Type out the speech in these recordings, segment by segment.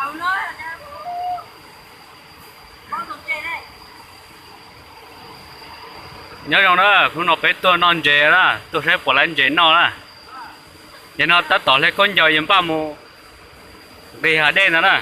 Nyob zoo na, hnub no peb tuaj noj ntses na, tuaj saib puas laib ntses noj na. Ces no tab tom hle khaub ncaws yuav npaj mus nqis hav dej ntag na.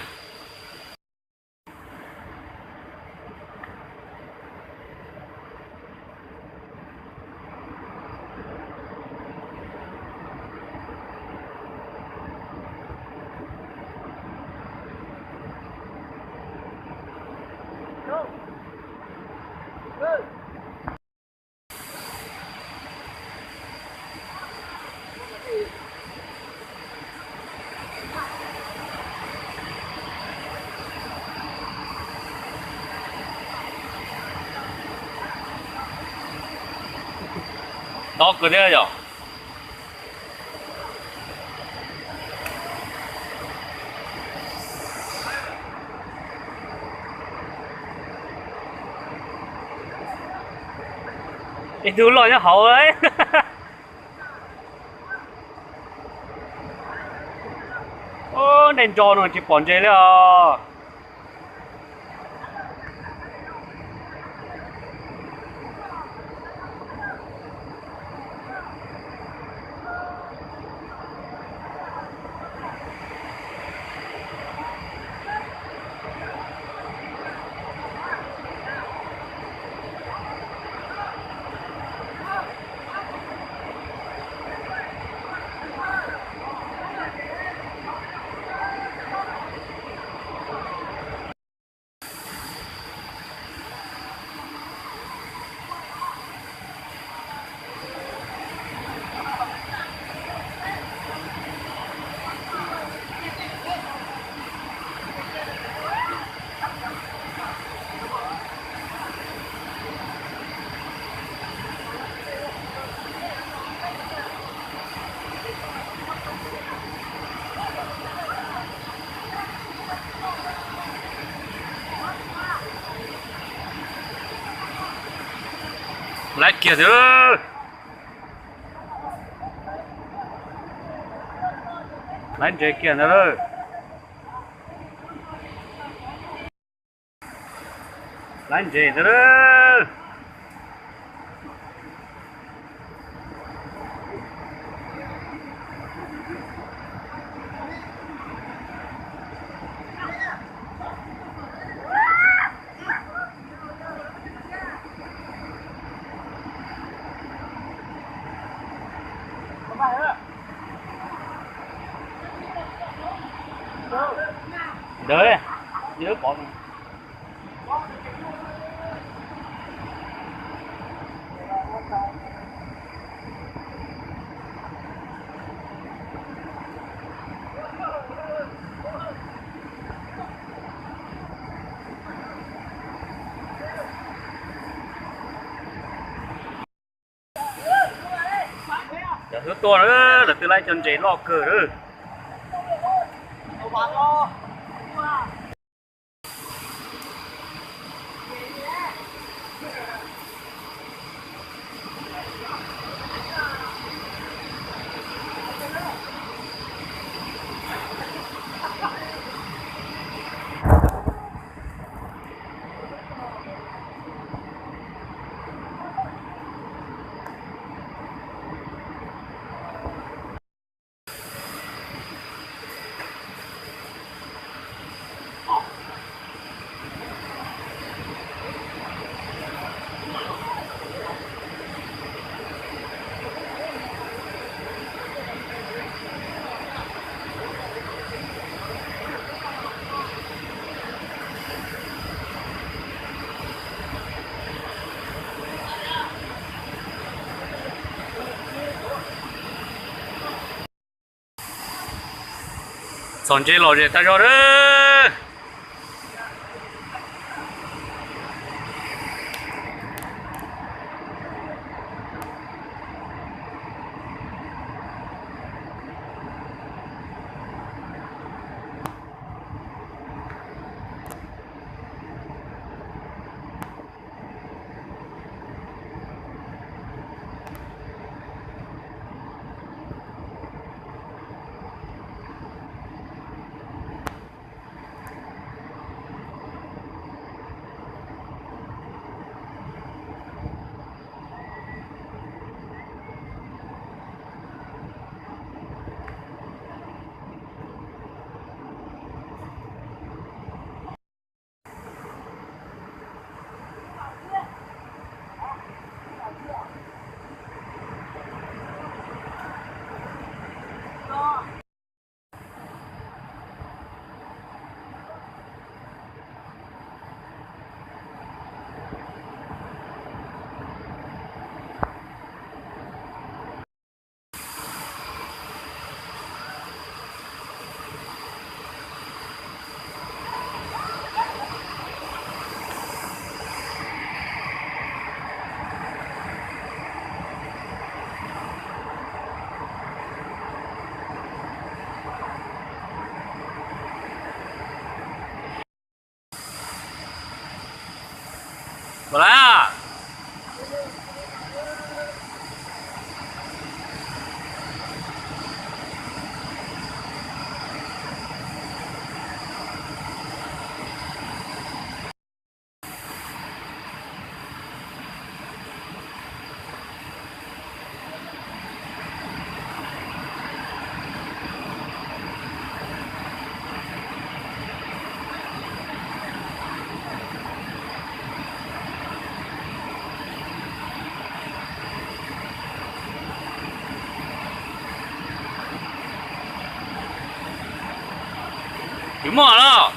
Tob kawg thiab yom. Ib tug loj nyob hauv. Ub, dej nro no tsis pom ntses li os. Laib kiag ntawd. Laib ntses kiag ntawd lawm. Laib ntses ntawd lawm. Ntawd, ntawd pom. Cov xub tuaj na, lawv twb laib cov ntses loj kawg lawm. Txhom ntses lom zem tag zog lawm. Lawm. Tsis muaj los.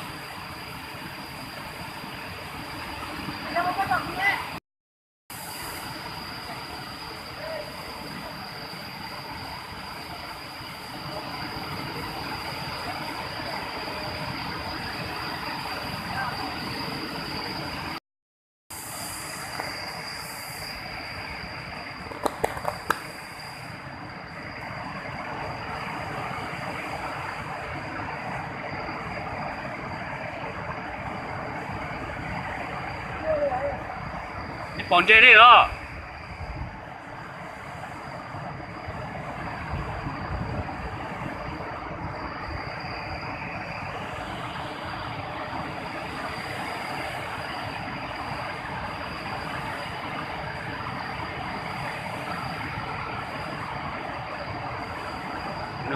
Neb pom ntse li los.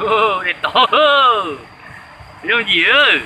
Ub, de tod, yooj yim.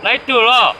Laib tug los.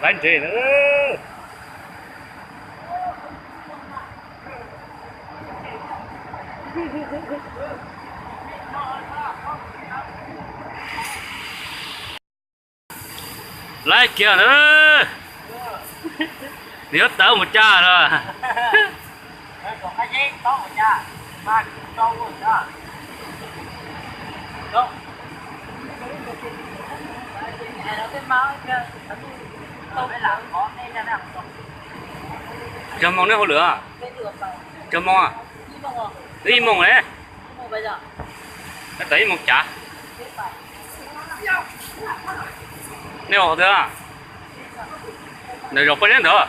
Laib ntses na. Laib kiag na. Nws yuav tawv mus cas los. Cog moo neb hauj lwm? Cog moo? Twb ib moos li. Tawm ib moos cav. Nej ua qhov twg? Ntawm zaum poj zeb ntawd.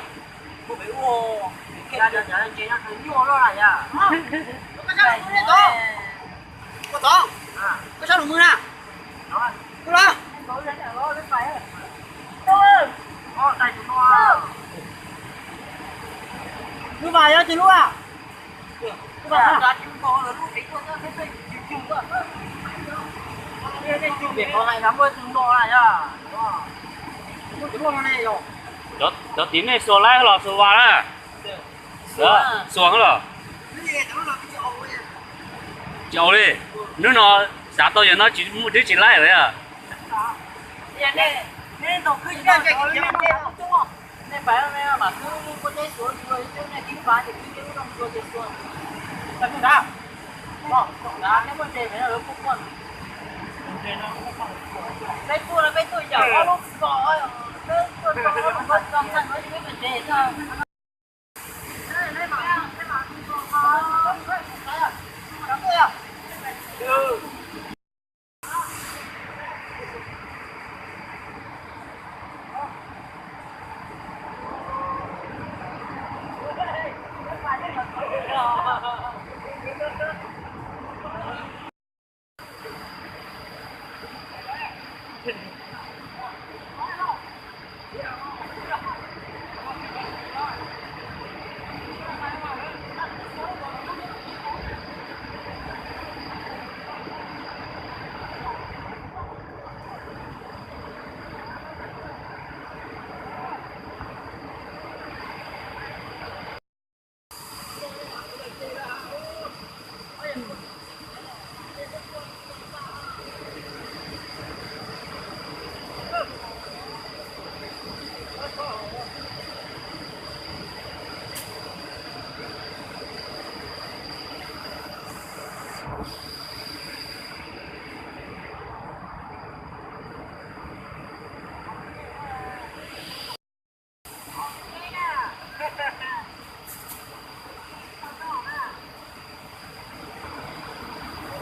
Lub vas yog tsis lub a? Cov tim nej xuas laib los xuas vas na? Xuas los? Tsis ua li. Hnub no xav tau yam no tsis, twb tsis laib lawm.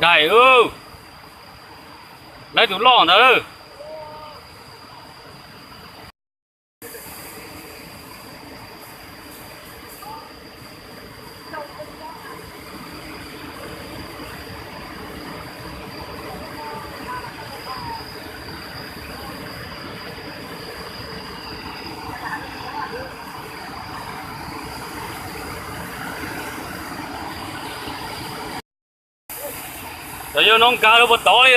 Daim, laib tus loj ntawd. Cov yawg no nkag rau puag tod li.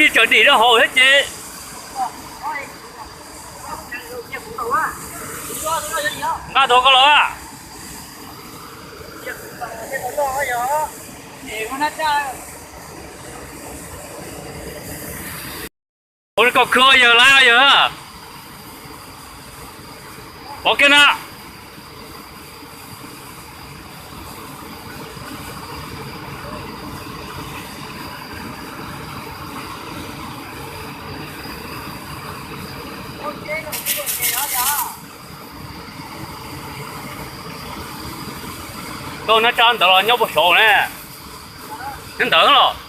Tsis tseem dim rau hauv thiab ces nqa tuaj koj los a. Ua li koj khwv yawg lawm yawg. Pov kiag na. Koj nab tsab ntawd los nyob puag saud ne? Nyob ntawd los?